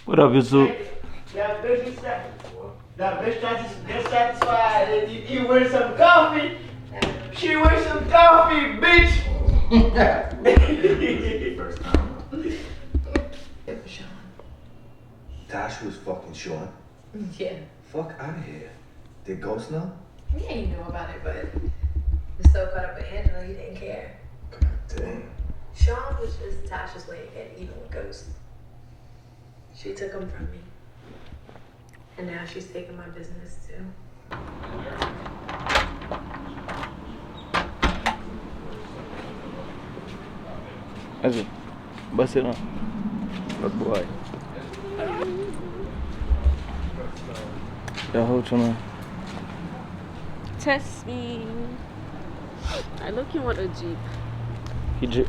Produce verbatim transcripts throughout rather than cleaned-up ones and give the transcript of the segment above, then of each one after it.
What up, YouTube? That bitch is that. That bitch that is that satisfied. He, he wears some coffee. She wears some coffee, bitch. Tash was fucking Sean. Yeah. Fuck out of here. Did Ghost know? Yeah, you knew about it, but you're so caught up with Angela, you didn't care. God damn. Sean was just Tasha's way of getting even with Ghost. She took him from me. And now she's taking my business too. Ase. Base nan. Lòt bò a. Yo, how to man. Test me. I look you want a Jeep. Ki Jeep?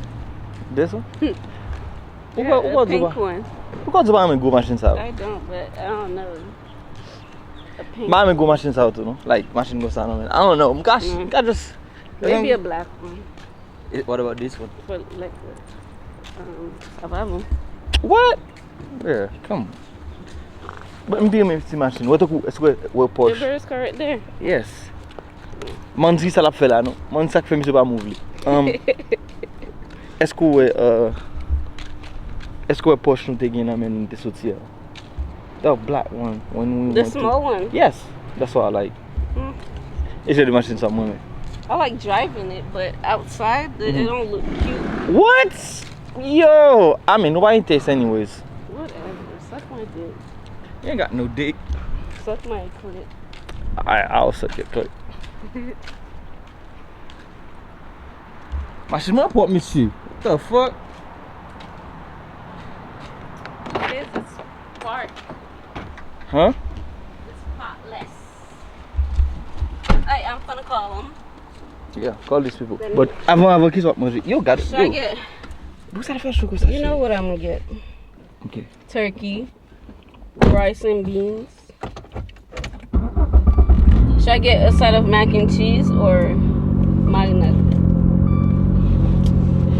This one? Ou Yeah, pa ou pa a di pink pa. One. Ou pa di pa renmen gwo machin sa yo. I don't, but I don't know. A pink. M pa renmen gwo machin sa yo tou non. Like machin konsa non men. I don't know. M ka Mm. m ka just Maybe a black one. Eh, what about this one? For like, um, sa pa bon. What? Yeah, come on. But m te renmen ti machin. Wè tankou èske wè The Porsche? Beresco right there. Yes. Manzi sa l ap fè la non. Manzi sa k fè misye pa move li. Um, èske w wè uh, èske w wè Porsche nou te gen nan men nou te soti a? The black one when we The went to- small one. Yes, that's what I like. Mm. E se de machin sa mwen men. I like driving it, but outside, it, it don't look cute. What? Yo, I mean, why taste anyways? Whatever. Suck my dick. You ain't got no dick. Suck my clit. I I'll suck your clit. Machin mwen pwòp mesye. What the fuck? It is. It's spark. Huh? It's spotless. Hey, I'm gonna call him. Yeah, call these people. But avan avan ki sa w ap manje? Yo, gad. Should I Yo. get? Pou sa l fè cho konsa? You know what I'm gonna get. Okay. Turkey, rice and beans. Should I get a side of mac and cheese or marinade?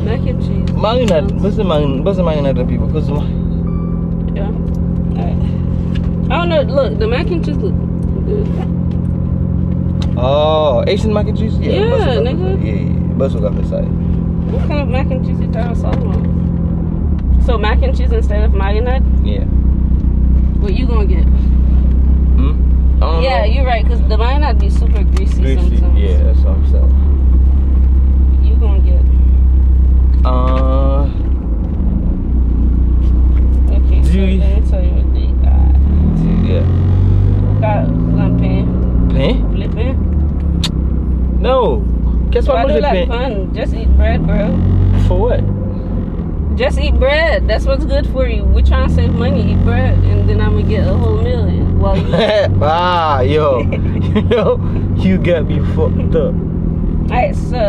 Mac and cheese. Marinade. Mwen se marinade. Mwen se marinade anpil. Because Yeah. Alright. I don't know. Look, the mac and cheese look good. Oh, Asian mac and cheese? Yeah, Yeah, Buzz Oga nigga. Fesa. Yeah, yeah. Buzz Oga Fesa. What kind of mac and cheese you talking about? So mac and cheese instead of marinade? Yeah. What you gonna get? Hmm? I don't Yeah, know. You're right, because the marinade be super greasy, Greasy. sometimes. Yeah, that's what I'm saying. You gonna get. Uh, Okay, so Diri. Let me tell you what they got. Yeah. Got lampen, Pen? flipping. No. Qu'est-ce que Why do manger like pen? Fun? Just eat bread, bro. For what? Just eat bread. That's what's good for you. We trying to save money. Eat bread, and then I'm gonna get a whole million. Well, you Ah, yo. Yo, you got me fucked up. Alright, so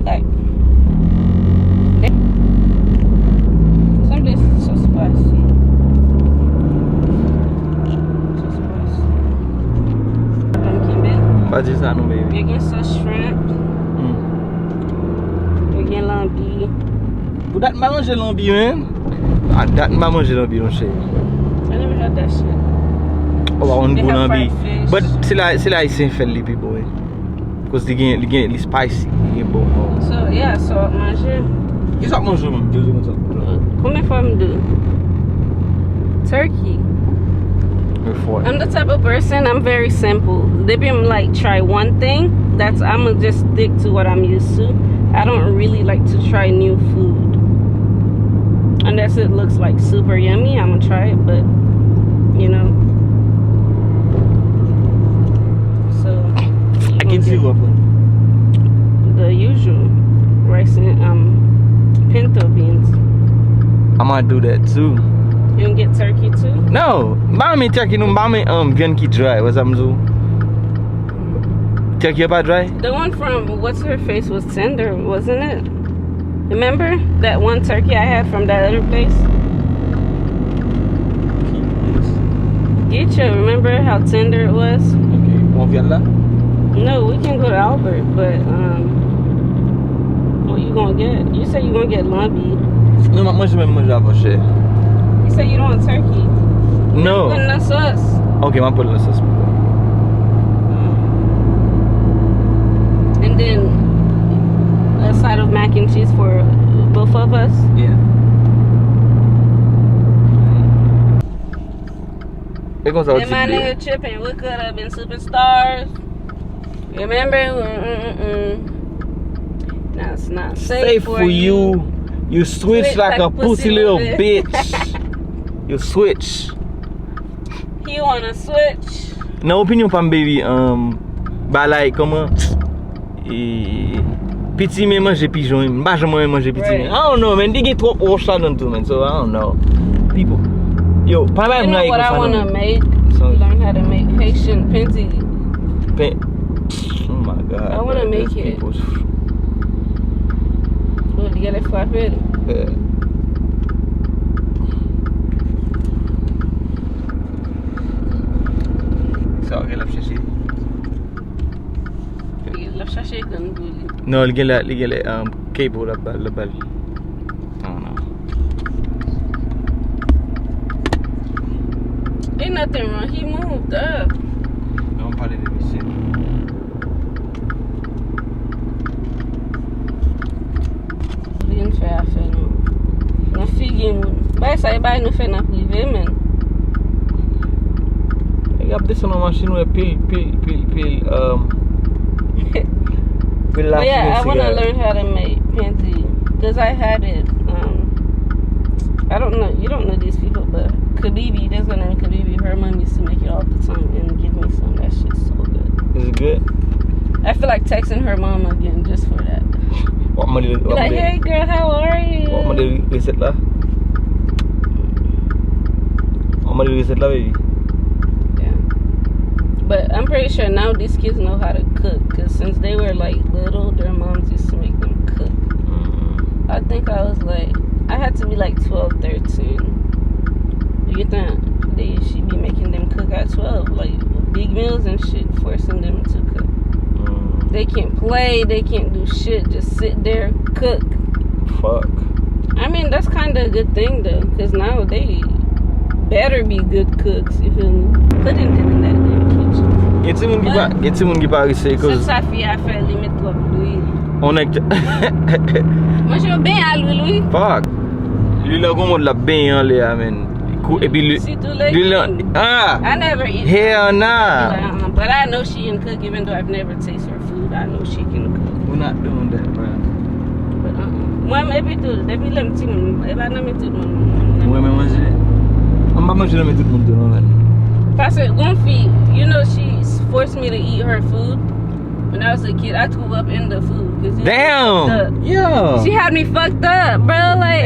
like some days it's so spicy. So spicy. Pumpkin bit. Pa di sa non, baby. Big and so shrimp. Hmm. Big and lumpy. Pou dat m pa manje lanbi, men. A dat m pa manje lanbi, non, cheri. I never had that shit. Ou pa konn They gou have lanbi. fried fish. But se la, se la ayisyen fè l li pi bon, wi. Koz li gen, li gen, li spicy, li gen bon. So, yeah, so ap manje. Kisa w ap manje, man? Dezyèm sa. Konbyen fwa m di w? Turkey. Before. I'm the type of person, I'm very simple. Depi m like try one thing, that's, I'ma just stick to what I'm used to. I don't really like to try new food. Unless it looks like super yummy, I'ma try it, but you know. So, I can see what. The usual rice and um pinto beans. I'm gonna do that too. You gonna get turkey too? No, m pa renmen turkey, non, m pa renmen um, vyann ki dry, wè sa m di w. Turkey pa dry? The one from what's her face was tender, wasn't it? Remember that one turkey I had from that other place? Get you. Remember how tender it was? Ok, bon vyann la? No, we can go to Albert, but um, what you gonna get? You said you gonna get lambi. Non, m ap manje menm manje a, monchè. You say you don't want turkey. No. Put in the sauce. Ok, m ap pran nan sòs. And then a side of mac and cheese for both of us. Yeah. E konsa w ti byen. Tripping, we could have been superstars. Remember, mm, mm, mm, mm. That's not safe for you. You switch like a pussy little bitch. You switch. He wanna switch. Nan opinyon pa m, baby, um, ba like, kòman? E, pitime manje pijon, m pa janm renmen manje pitime. I don't know, man. Li gen twòp wòch ladan tou, man. So, I don't know. People. Yo, pa bay m like konsa, non. You know what I wanna make? Learn how to make Haitian penti. Pen-, oh my God, I wanna make it. People. Oh, li genlè frape l. Yeah. Sa w gen l ap chèche? L ap chache grann pou li. Non, li genlè, li genlè, um, cable l ap ba l, l ap ba l. I don't know. Ain't nothing wrong. He moved up. Non, m pale de misye. Vin fè afè nou. Nan figi moun. Bay sa, e bay nou fè nan prive, men. Nèg ap desann nan machin, wè pil, pil, pil, pil, um, pil lafimen sigarèt. But yeah, I wanna learn how to make panty. Because I had it. Um, I don't know. You don't know these people, but Kabibi, there's a name Kabibi. Her mom used to make it all the time and give me some. That shit's so good. Is it good? I feel like texting her mom again just for that. W ap mande, w ap mande, like, "Hey, girl, how are you?" W ap mande resèt la. W ap mande resèt la, baby. Yeah. But I'm pretty sure now these kids know how to cook, 'cause since they were, like, little, their moms used to make them cook. Mm. I think I was, like, I had to be, like, twelve, thirteen. You think they should be making them cook at twelve, like, big meals and shit, forcing them to cook. Mm. They can't play, they can't do shit, just sit there, cook. Fuck. I mean, that's kinda a good thing, though, 'cause now they better be good cooks, you feel me? Put it in that damn kitchen. Gen timoun ki pa, gen timoun ki pa rese, 'cause sa fi a fè, li met twòp lwil. On nèg. Manje yo benyen a lwil, wi. Fuck. Lwil la gon mòd l ap benyen anlè a, man. Kou, epi lwil, sitou lwil la, legim. Ah! I never eat. Hell nah. But, uh, but I know she can cook, even though I've never tasted her food. I know she can cook. We're not doing that, bro. But, uh-uh. Mwen, epi tou, depi lè m timoun, e pa nan men tout moun. Mwen, men manje. Mwen pa manje nan men tout moun tou, non, man. Paske, gon fi, you know, she forced me to eat her food. When I was a kid, I threw up in the food. 'Cause it was fucked up. Damn! Yeah. She had me fucked up, bro. Like,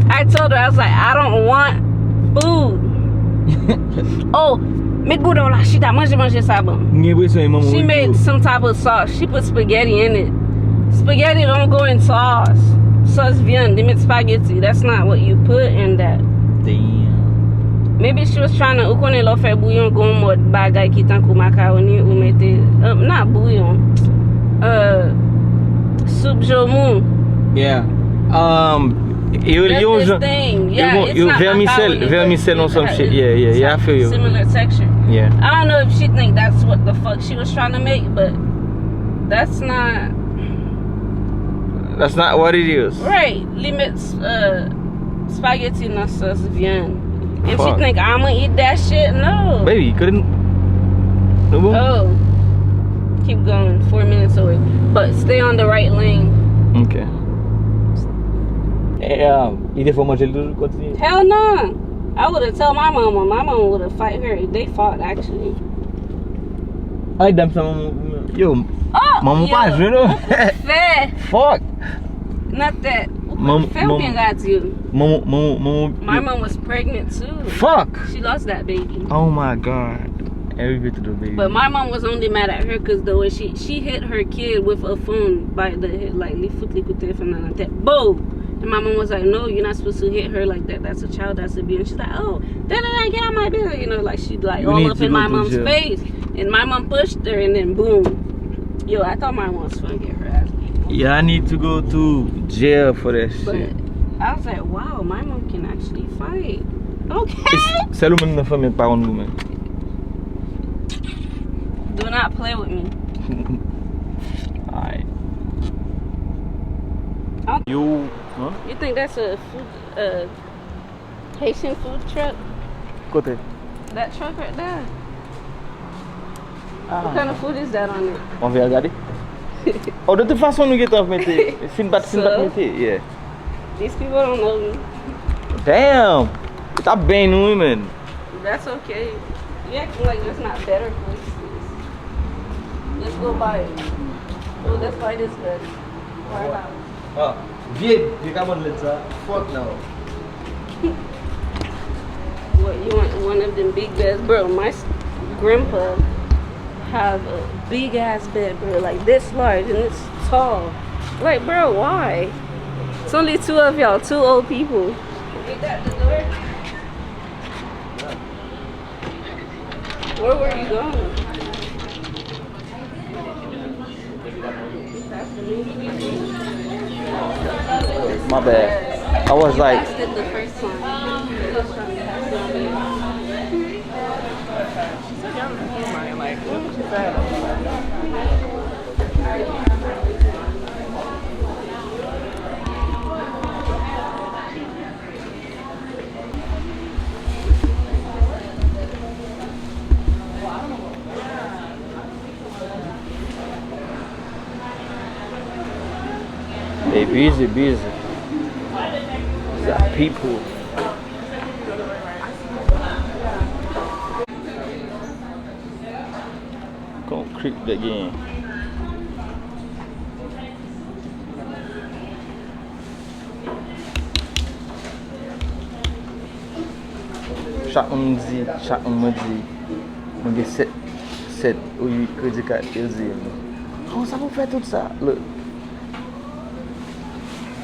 I told her, I was like, "I don't want food." Oh, met bouda w la, chita, manje, manje sa ban m. M gen enpresyon e manman w ki di w. She made some type of sauce. She put spaghetti in it. Spaghetti don't go in sauce. Sauce vyann, li met spaghetti. That's not what you put in that. Damn. Maybe she was trying to, ou konnen lè w fè bouyon, gon mòd bagay ki tankou makawoni, ou mete, uh, not bouyon, uh, soup joumou. Yeah. Um, yo, yo, yo, vermicelle, vermicelle on some shit. Yeah, yeah, yeah, I feel you. Similar texture. Yeah. I don't know if she think that's what the fuck she was trying to make, but that's not. That's not what it is. Right. Li met, uh, spaghetti nan sòs vyann. And she think I'ma eat that shit? No. Baby, couldn't. Nou bon? Oh. Keep going. Four minutes away. But stay on the right lane. Ok. E, um, li te fè w manje l toujou, kontinye? Hell no. I woulda tell my mama. My mama woulda fight her. They fought, actually. Ay, dam sa, manman, yo, manman pa jwe, non. Fè. Fuck. Nan tèt. Ou konn fè ou gen radyo. Manman, manman, manman. My mom was pregnant too. Fuck. She lost that baby. Oh my God. Happy birthday, baby. But my mom was only mad at her 'cause the way she, she hit her kid with a phone by the head, like, li fout li kout telefòn nan nan tèt. Boom! And my mom was like, "No, you're not supposed to hit her like that. That's a child, that's abuse." And she's like, "Oh, da da da, get out my bed." You know, like, she, like, all up in my mom's face. And my mom pushed her, and then boom. Yo, I thought my mom was gonna get her ass beat. Yeah, I need to go to jail for that shit. I was like, wow, my mom can actually fight. Okay. Sèl ou menm nan fanmi an k pa konn goumen. Do not play with me. Alright. Yo, huh? You think that's a food, uh, Haitian food truck? Kote? That truck right there. What kind of food is that on it? Anvi al gade? Oh, de tout fason nou gentan mete. Si n pa t, si n pa t mete, yeah. These people don't know me. Damn! T ap beny nou, wi, man. That's okay. You acting like there's not better places. Let's go buy it. Oh, let's buy this bed. Why not? Ah, vye, vye kabann lèd sa. Fuck no. What, you want one of them big beds? Bro, my s- grandpa have a big ass bed, bro, like this large and it's tall. Like, bro, why? It's only two of y'all, two old people. Where were you going? My bad. I was like, They busy, busy. Got people. Kon creep de gen. Chak moun di, chak moun mwen di, mwen gen sèt, sèt ou uit kredi kat, yo di, "Kòman sa pou fè tout sa?" Look.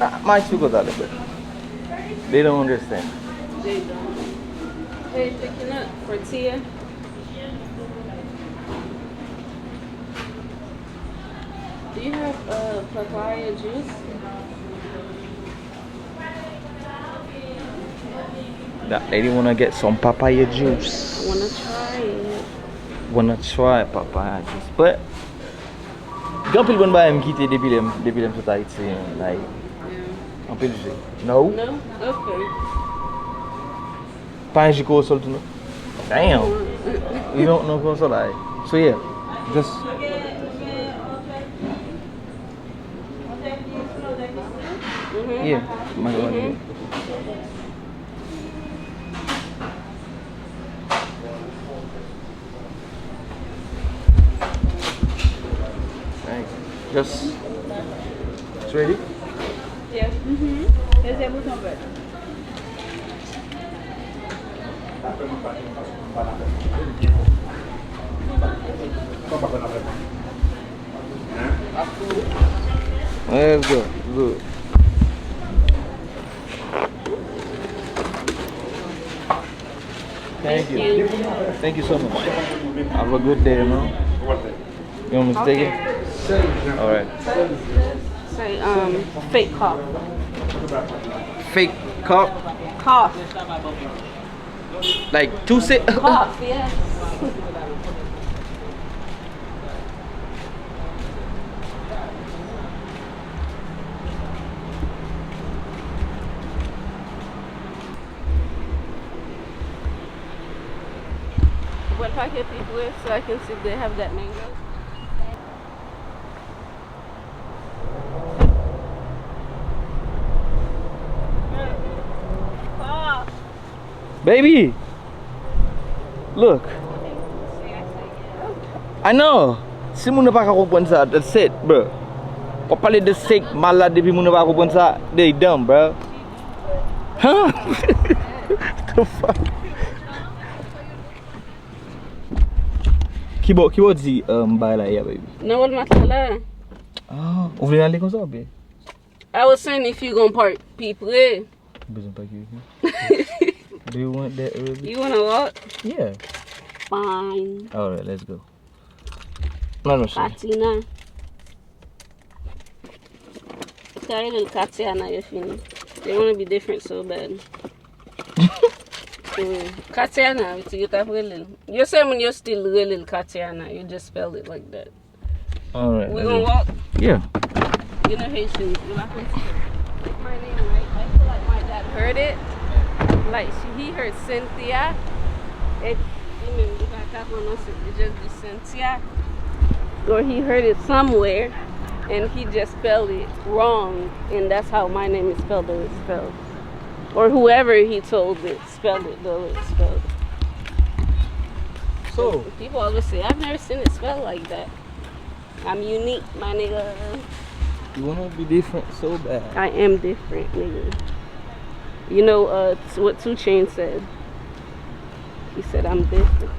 Ah, ma explique w talè, but they don't understand. They don't. Hey, pick it up for Tia. Do you have, uh, papaya juice? That lady wanna get some papaya juice. I wanna try it. Wanna try papaya juice, but gen anpil bon bagay m kite depi lè m, depi lè m sot Ayiti, like, yeah, anpil jus. No? No? Okay. Pa gen jus corossol tou, non? Damn. You don't know corossol, alright. So yeah, just, yeah, my God. Thanks. Just, it's ready? Yeah. Mm-hmm. Dezyèm bouton vèt. Let's go. Good. Thank you. Thank you so much. Have a good day, man. You want me to take it? All right. Say, um, fake cough. Fake cough? Cough. Like, tousser? Cough, yes. Bwè l pa gen pi pre, so I can see if they have that mango. Baby, look. I know. Si moun nan pa ka konprann sa, that's it, bro. W ap pale de sick, malad, epi moun nan pa konprann sa, they dumb, bro. Huh? The fuck? Ki bò, ki bò di, um, bay la, yeah, baby? Nan Walmart la, la. Ah, ou vle ale konsa, oubyen? I was saying if you gonna park pi pre. Bezwen pake wi. Do you want that really? You wanna walk? Yeah. Fine. All right, let's go. Non, non, chérie. Katina. Kare l Katiana, yo fini. They wanna be different so bad. Mm. Katiana, yo t ap rele l. Yo se moun yo still rele l Katiana. You just spell it like that. Alright. We gonna walk. Yeah. You know Haitians. When I first heard my name, right? I feel like my dad heard it. Like she, he heard Cynthia. It, you know, you got that one also. It just be Cynthia. Or he heard it somewhere, and he just spelled it wrong, and that's how my name is spelled the way it's spelled. Or whoever he told it spelled it the way it's spelled. So, People always say, "I've never seen it spelled like that." I'm unique, my nigga. You wanna be different so bad. I am different, nigga. You know uh, what two Chainz said? He said, "I'm different."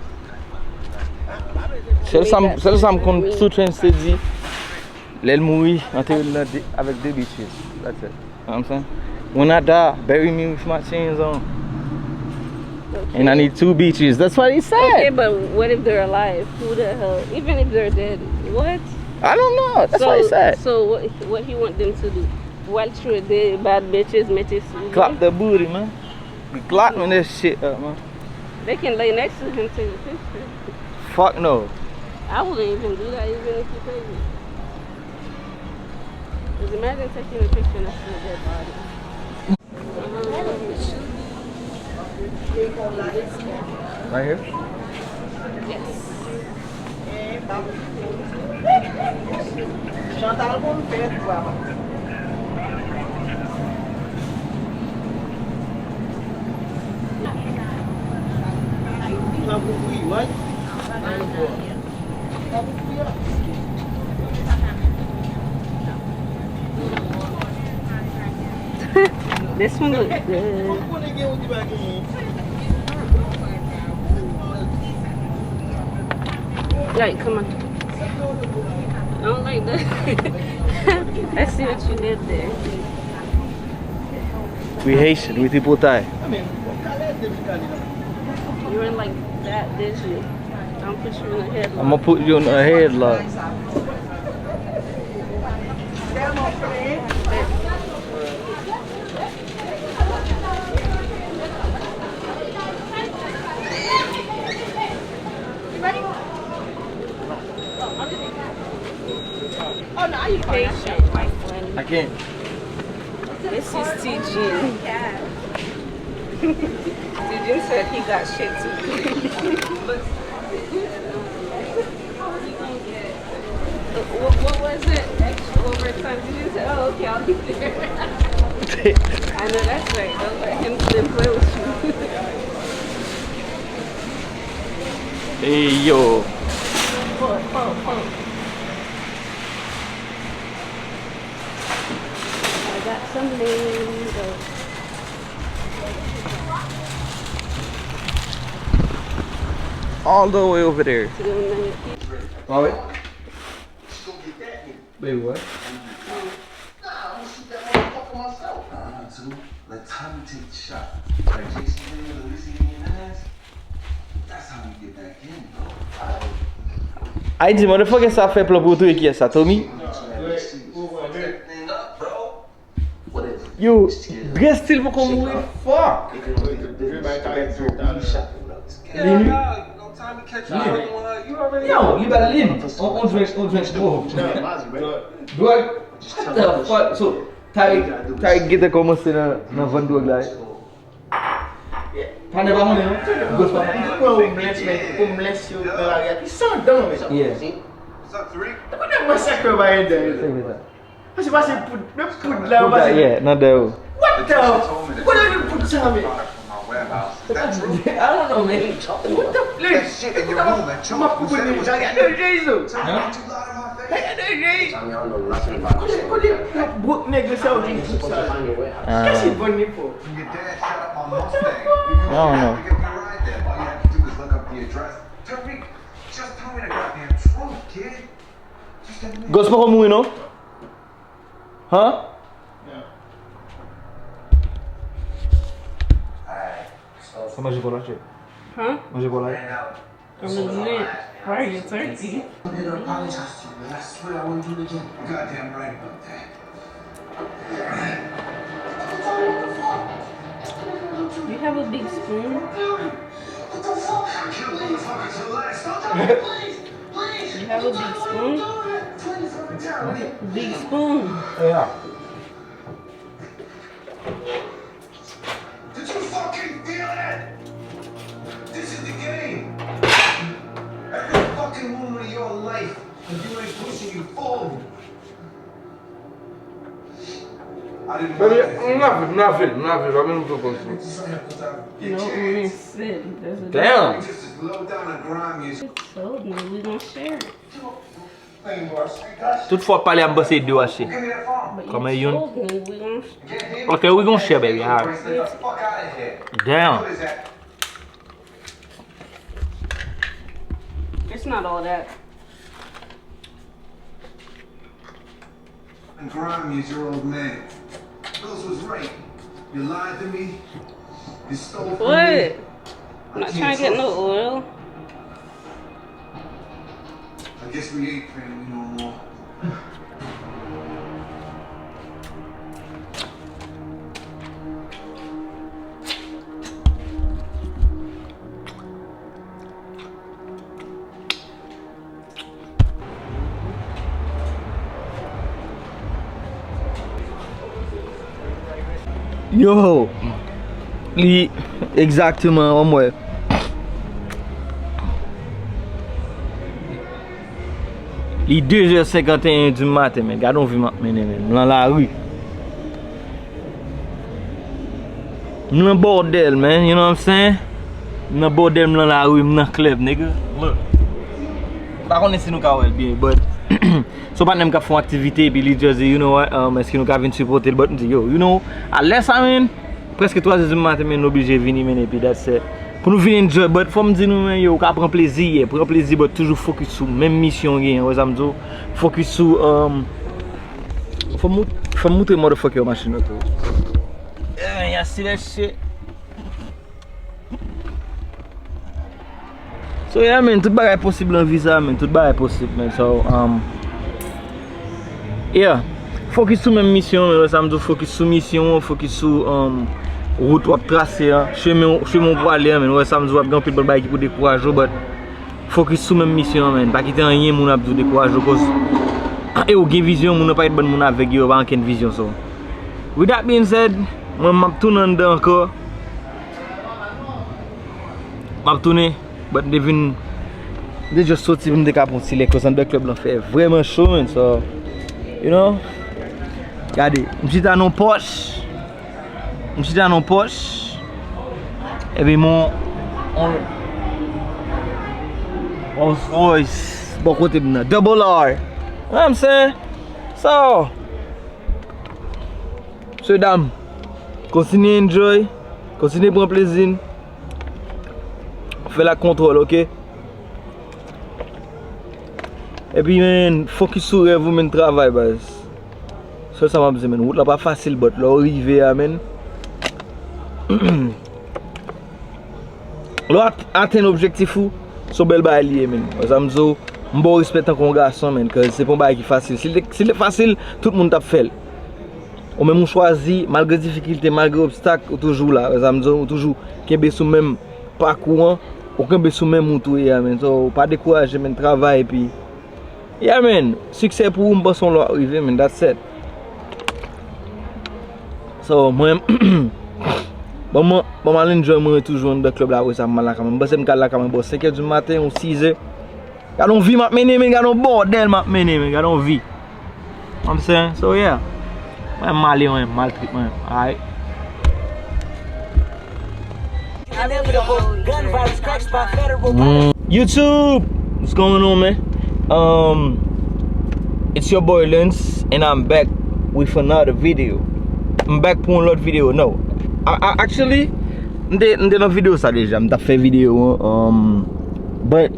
Sèl sa m, sèl sa m konn two Chainz te di, lè l mouri, antere l nan de, avèk de bitches. That's it. You know what I'm saying? When I die, bury me with my chains on. And I need two bitches. That's what he said. Okay, but what if they're alive? Who the hell? Even if they're dead, what? I don't know. That's what he said. So what, what he want them to do? Walk through the bad bitches, mete sou li? Clap the booty, man. We clap when this shit up, man. They can lay next to him, take a picture. Fuck no. I wouldn't even do that even if you paid me. Just imagine taking a picture next to a dead body. Right here? Yes. Chantal konn fè tou apa. Sa pou pri, wè? Sa pou pri a. This one looks good. Like, come on. I don't like that. I see what you did there. We Haitian, we tripotay. You're in like that, did you? I'm gonna put you in a headlock. I'm gonna put you in a headlock. Be patient, my friend. I can't. This is T J. T J said he got shit to do. But what, what was it? Extra overtime. T J said, "Oh, okay, I'll be there." I know that's right. Don't let him play with you. Hey, yo. Pull, pull, pull. I got some mango. All the way over there. To the man. Baby, what? Let Tommy take the shot. Like Jason did, Louisiana, that's how we get back in, bro. Ay di, motherfucker, sa fè plan pou touye kiyès sa, Tommy? Everything up, bro. Yo, Dre still poko mouri, fuck. Li, li. Yo, li ba Lin. On, on drink, on drink, bro. Bro, what the fuck? So, Tariq, Tariq gentan kòmanse nan, nan vann dwòg la. Panè pa konnen, non? Gòs pa konnen. Mwen homeless, men homeless yo nan lari a ki san dan, men. Yeah. Ou konnen masakre yo pa gen dan yo. Se vre sa. Pase, pase poud, menm poud la yo Poud la, pase. Yeah, nan dèyè yo. What the? Ou konnen nou poud sa, men. I don't know, man. What the? Le, m ap konprann deja, gade yo, Jay, zo. Gade yo, Jay. Kote, kote, kote brok nèg yo sa yo vin poud sa? Kès ki vann li pou? I don't know. Gòs poko mouri non? Huh? Sa manje pou la, chè. Huh? Manje pou la. I'm gonna do it. Why are you thirsty? I apologize to you, man. I swear I won't do it again. You're goddamn right about that. You have a big spoon? You have a big spoon? Big spoon. Yeah. Did you fucking feel that? This is the game. Every fucking moment of your life, if you ain't pushing, you fold. I didn't Baby, want that. m lave, m lave, m lave, pa menm pran pòz. Just like, No, your chance. Listen. That's a Damn! Just as low down and grimy as It's sold me. We gonna share it. Playing boss. Hey, guys, Tout fwa pale a m panse de wache. give me that phone. But Come you here, you. Sold me. We gonna sh- Get him. Okay, we gonna share, baby. All right. Get the fuck out of here. Damn. What is that? It's not all that. And grimy as your old man. Phyllis was right. You lied to me. You stole from me. What? I'm not trying to get no oil. I guess we ain't family no more. Yo, li egzakteman, anmwey. Li de zè senkanteyen di maten, men gade yon vi m ap mennen, men m nan lari. M nan bòdèl, man, you know what I'm saying? M nan bòdèl, m nan lari, m nan club, nigga. Look. M pa konnen si nou ka wè l byen, but so patnè m k ap fè yon aktivite, epi li just di, you know what, um, èske nou ka vin sipòte l? But m di, yo, you know, a lè sa, man, prèske twa zè di maten, men nou oblije vini, man, epi that's it. Pou nou vin enjoy, but fò m di nou, man, yo, ou ka pran plezi, yeah, pran plezi, but toujou focus sou menm misyon w genyen, wè sa m di w? Focus sou, um, fò m mout-, fò m moutre motherfucker machin nan tou. Yeah, y'all see that shit? So yeah, man, tout bagay posib nan vi sa, man, tout bagay posib, man. So, um, yeah. Focus sou menm misyon, man, wè sa m di w, focus sou misyon, focus sou, um, wout w ap trase a, chemen, chemen w prale a, man, wè sa m di w, ap gen anpil bann bagay ki pou dekouraje w, but focus sou menm misyon an, man. Pa kite anyen moun ap di w dekouraje w, cause e ou gen vizyon, moun nan pa ret bann moun avèg yo, yo pa ankenn vizyon, so. With that being said, mwen m ap tounen anndan ankò. M ap tounen, but m te vin, m te just soti pou m te ka pran ti lè, cause anndan club lan fè vrèman cho, man, so, you know, gade, m chita nan pòch, m chita nan pòch, epi mon, on, Rolls Royce, bò kote m nan, double R, you know what I'm saying? So, mesye dam, kontinye enjoy, kontinye pran plezi n. Fè l ak kontwòl, oke? Epi, man, focus sou rèv ou, man, travay, baz. Sèl sa m ap di, man, wout la pa fasil, but lè w rive a, man, lè w at-, atenn objektif ou, se yon bèl bagay li ye, man. Wè sa m di w, m ba w respè tankou yon gason, man, cause se pa yon bagay ki fasil. Si l te, si l te fasil, tout moun t ap fè l. Ou menm ou chwazi, malgre difikilte, malgre obstak, ou toujou la. Wè sa m di w, ou toujou kenbe sou menm pakou an, ou kenbe sou menm wout ou ye a, man. So, pa dekouraje, man, travay, epi, yeah, man, siksè pou ou, m panse yon lè w ap rive, man, that's it. So, mwen, bon, mwen, bon, m al enjoy, mwen toujou anndan club la, apre sa, m al lakay mwen. M panse m ka al lakay mwen bò senk è di maten ou sis è. Gade yon vi m ap mennen, men, gade yon bòdèl m ap mennen, men, gade yon vi. You know what I'm saying? So, yeah. Mwen, m ale, mwen, m al trip, mwen. Alright. Inevitable. Gun violence, crack spot, federal. YouTube, what's going on, man? Um, it's your boy Lens, and I'm back with another video. I'm back pou yon lòt video. No, I, I, actually, m te, m te nan video sa deja. M t ap fè video an, um, but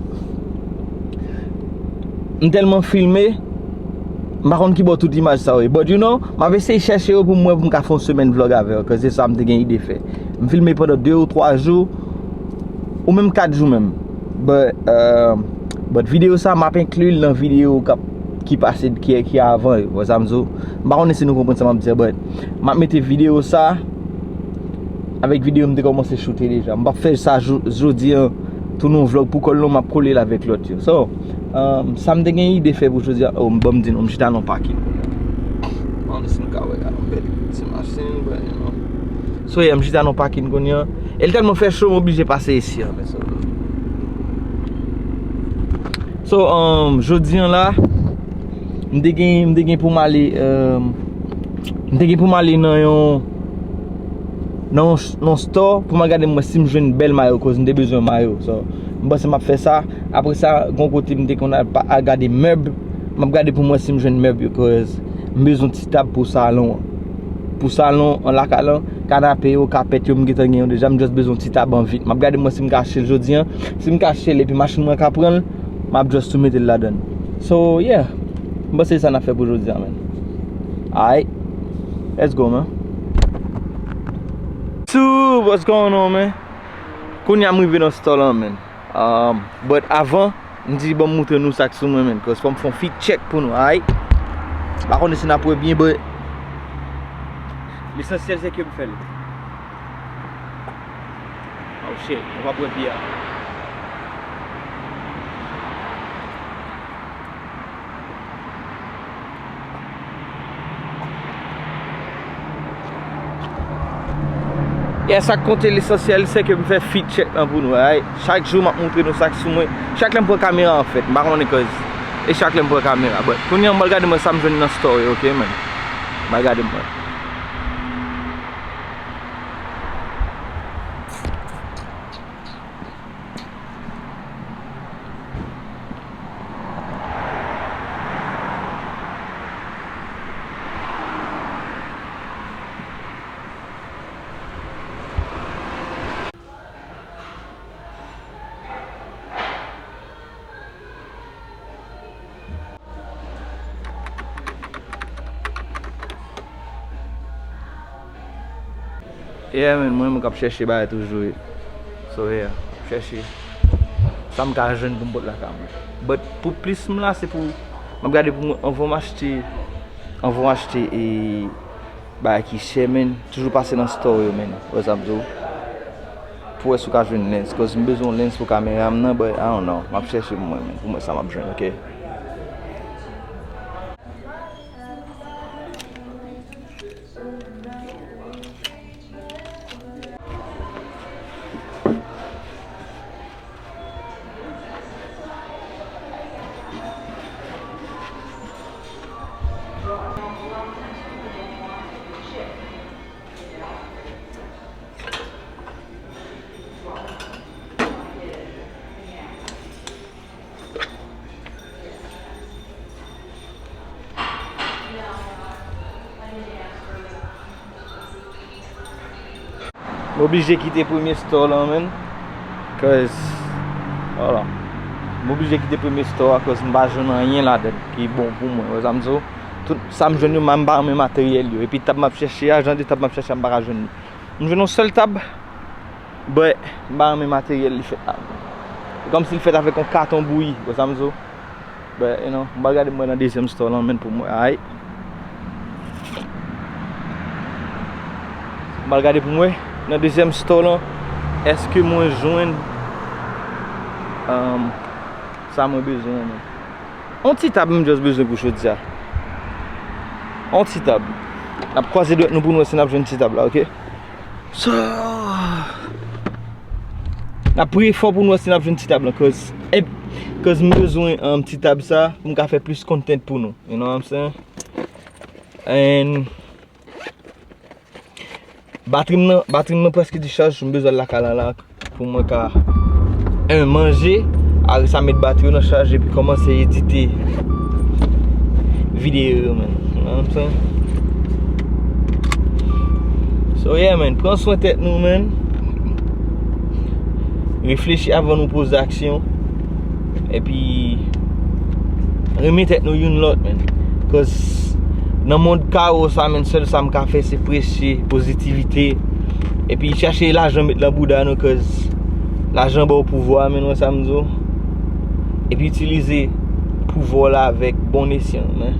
m tèlman filme, m pa konn ki bò tout imaj sa yo ye. But, you know, m ap eseye chèche yo pou m wè pou m ka fè yon semèn vlog avè yo, cause se sa m te gen ide fè. M filme pandan de ou twa jou, ou menm kat jou menm. But, uh, but video sa, m ap enkli l nan video k ap, ki pase, ki, ki avan yo. Wè sa m di w? M pa konnen si nou konprann sa m ap di a, but m ap mete video sa, Avèk videyo m te kòmanse choute deja. M p ap fè sa jou- jodi an, tounen yon vlòg pou kòl non, m ap kole l avèk lòt yo. So, um, sa m te gen ide fè pou jodi an, oh, ban m di nou, m chita nan pakin. Mande si nou ka wè, gade yon bèl ti machin, but, you know. So, yeah, m chita nan pakin kounye an. E l tèlman fè cho, m oblije pase isi an, men so. So, um, jodi an la, m te gen, m te gen pou m ale, um, m te gen pou m ale nan yon, nan yon, nan yon store pou m al gade m wè si m jwenn bèl mayo, cause m te bezwen mayo. So, m panse m ap fè sa. Apre sa, gon kote m te konn al pa- al gade mèb. M ap gade pou m wè si m jwenn mèb yo, cause m bezwen ti tab pou salon an. Pou salon an lakay lan, kanape yo, kapèt yo, m gentan gen yo deja, m just bezwen ti tab an vit. M ap gade m wè si m ka achte l jodi an. Si m ka achte l epi machin mwen ka pran l, m ap just tou mete l ladan l. So, yeah. M panse se sa n ap fè pou jodi a, man. Alright. Let's go, man. So, what's going on, man? Kounye a m rive nan store lan, man. Um, but avan, m di ban m moutre nou sa k sou mwen, man. Cause fò m fè yon fit check pou nou, alright? M pa konnen si n ap wè byen, but lesansyèl se ke m fè l. Oh shit, nou p ap wè pye a. Yeah, sa k konte lesansyèl, se ke m fè fit check lan pou nou, alright? Chak jou, m ap moutre nou sa k sou mwen. Chak lè m pran kamera, anfèt, m pa konnen cause. E chak lè m pran kamera. But, kounye a, m pral gade mwen sa m jwenn nan store yo, ok, man? M pral gade mwen. Yeah, man, mwen menm k ap chèche bagay toujou wi. So, yeah, m ap chèche sa m ka jwenn pou m pot lakay mwen. But pou plis m la, se pou m ap gade pou mwen, anvan m achte, anvan m achte e bagay ki chè, man, toujou pase nan store yo, man. Wè sa m di w? Pou wè si w ka jwenn lens. Cause m bezwen yon lens pou kamera m nan, but I don't know. M ap chèche pou mwen, man. Pou mwen sa m ap jwenn, ok? M oblije kite premye store lan, man. Cause, hold on. M oblije kite premye store a, cause m pa jwenn anyen ladan l ki bon pou mwen. Wè sa m di w? Tout sa m jwenn yo, m pa renmen materyèl yo. Epi tab m ap chèche a, jan de tab m ap chèche a, m pa ka jwenn li. M jwenn yon sèl tab, but m pa renmen materyèl li fèt la. E kòmsi l fèt avèk yon katon bouyi, wè sa m di w? But, you know, m pral gade m wè nan dezyèm store lan, man, pou m wè, alright? M pral gade pou m wè nan dezyèm store lan, èske mwen jwenn, um, sa mwen bezwen an, man. On ti tab m just bezwen pou jodi a. On ti tab. N ap kwaze dwèt nou pou n wè si n ap jwenn ti tab la, ok? So, n ap priye fò pou n wè si n ap jwenn ti tab lan, cause, eh, cause m bezwen, um, ti tab sa pou m ka fè plis content pou nou. You know what I'm saying? And batri m nan, batri m nan prèske dichaj, m bezwen al lakay la, la. Pou mwen ka, en, manje, apre sa met batri yo nan chaj epi kòmanse edite videyo yo, man. You know what I'm saying? So, yeah, man, pran swen tèt nou, man. Reflechi avan nou poze aksyon. Epi, renmen tèt nou youn lòt, man. Cause nan mond kawo sa, man, sèl sa m ka fè, se preche pozitivite. Epi chache lajan met nan bouda nou, cause lajan ba w pouvwa, man, wè sa m di w. Epi itilize pouvwa w la avèk bon esyan, man.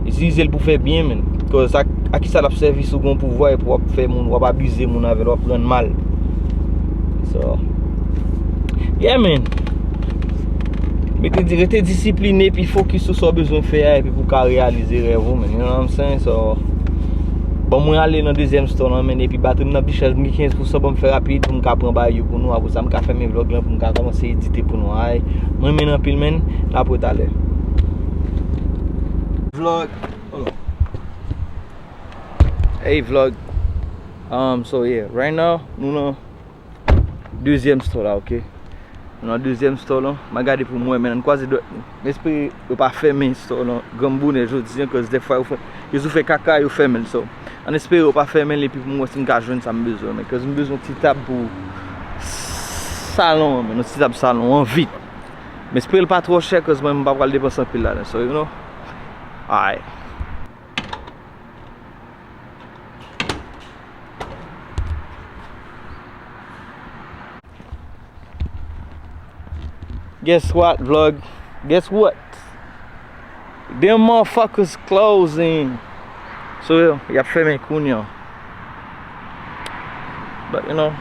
Itilize l pou fè byen, man. Because ak, ak kisa l ap sèvi si w gen yon pouvwa epi w ap fè moun, w ap abize moun avè l, w ap rann mal. So, yeah, man. Mete, rete disipline epi fokis sou sa w bezwen fè a epi pou w ka reyalize rèv ou, man. You know what I'm saying? So, bon, mwen ale nan dezyèm store lan, man, epi batri m nan pi chaj, m gen kenz pousan, bon, m fè rapid pou m ka pran bagay yo pou nou, apre sa m ka fèmen vlog lan pou m ka kòmanse edite pou nou, alright? Mwen renmen anpil, man, n ap wè talè. Vlog. Hold on. Hey, vlog. Um, so yeah, right now, nou nan dezyèm store la, ok? Nou nan dezyèm store la. M a gade pou mwen, men ann kwaze dwèt nou. M espere yo pa fèmen store la granm bonè jodi an, cause dèfwa yo fè, yo sou fè kaka, yo fèmen l, so. Ann espere yo pa fèmen l epi pou mwen si m ka jwenn sa m bezwen, men, cause m bezwen ti tab pou salon an, men, yon ti tab salon an vit. M espere l pa twò chè, cause mwen, m pa pral depanse anpil ladan, so, you know. Alright. Guess what, vlog? Guess what? Them motherfuckers closing. So, y ap fèmen kounye a. But, you know,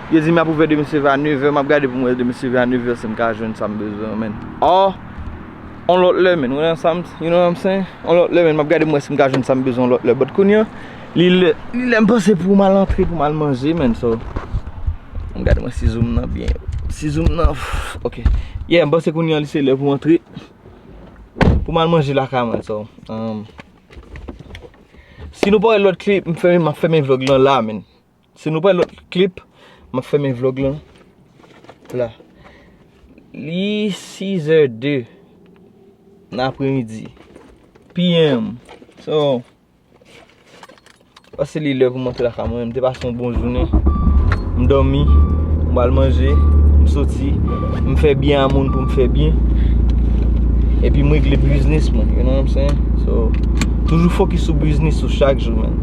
yo di m y ap ouvè demen se vè a nevè, m ap gade pou m wè demen se vè a nevè si m ka jwenn sa m bezwen, man. Or, on lòt lè, man. You know what I'm, you know what I'm saying? On lòt lè, man, m ap gade m wè si m ka jwenn sa m bezwen on lòt lè. But kounye a, li lè, li lè m panse pou m al antre, pou m al manje, man. So, m gade mwen si zoom nan byen. Si zoom nan, ok. Yeah, m panse kounye a li se lè pou m antre. Pou m al manje lakay mwen, so, um, si nou pa wè lòt klip, m fèmen, m ap fèmen vlog lan la, man. Si nou pa wè lòt klip, m ap fèmen vlog lan la. Li sizè de nan apremidi. P M. So, panse li lè pou m antre lakay mwen. M te pase yon bon jounen. M dòmi, m al manje, m soti, m fè byen a moun pou m fè byen. Epi m regle biznis mwen, you know what I'm saying? So, toujou fokis sou biznis ou chak jou, man.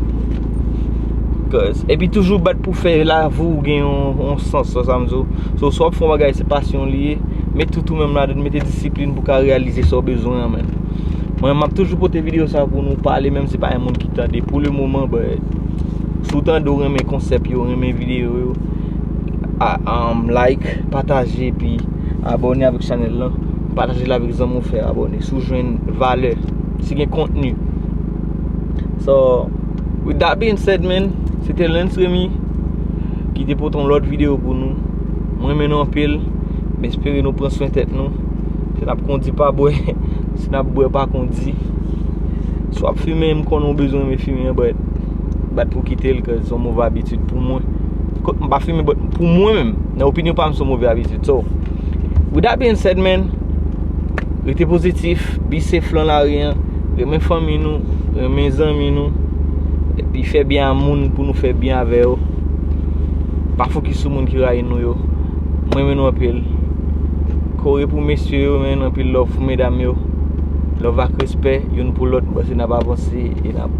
Cause, epi toujou bat pou fè lavi w gen yon, yon sans, sa, sa m di w. So, si w ap fè yon bagay, se pasyon li ye. Met tout ou menm ladan, mete disiplin pou w ka reyalize sa w bezwen an, man. Mwen, m ap toujou pote videyo sa pou nou pale, menm si pa yon moun ki tande pou le moman, but si w tande w renmen konsèp yo, renmen videyo yo, a, um, like, pataje, epi abòne avèk chanèl lan. Pataje l avèk zanmi w, fè abòne. Si w jwenn valè, si gen kontni. So, with that being said, man, se te Lens Remy ki te pote yon lòt videyo pou nou. Mwen renmen nou anpil. M espere nou pran swen tèt nou. Si n ap kondi, pa bwè. Si n ap bwè, pa kondi. Si w ap fimen, m konnen w bezwen renmen fimen an, but bat pou kite l, cause se yon move abitid pou mwen. Kot m pa fimen, but pou mwen menm, nan opinyon pa m, se yon move abitid. So, with that being said, man, rete pozitif, be safe lan lari an, renmen fanmi nou, renmen zanmi nou, epi fè byen a moun pou nou fè byen avè yo. Pa fokis sou moun ki rayi nou yo. Mwen renmen nou anpil. Kore pou mesye yo, men anpil love pou medam yo. Love ak respè, youn pou lòt, m panse n ap avanse e n ap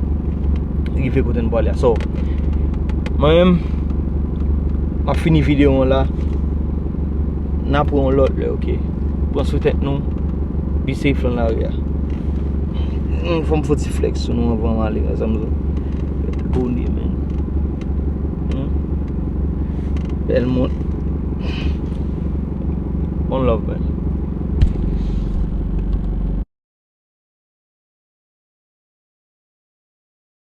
rive kote n prale a. So, mwen menm, m ap fini videyo an la. N ap wè yon lòt lè, ok? Pran swen tèt nou. Be safe lan lari a. Hmm, fò m fè ti flex sou nou anvan m ale, zanmi. Bèl bonè, man. Hmm? Bèl moun. One love, man.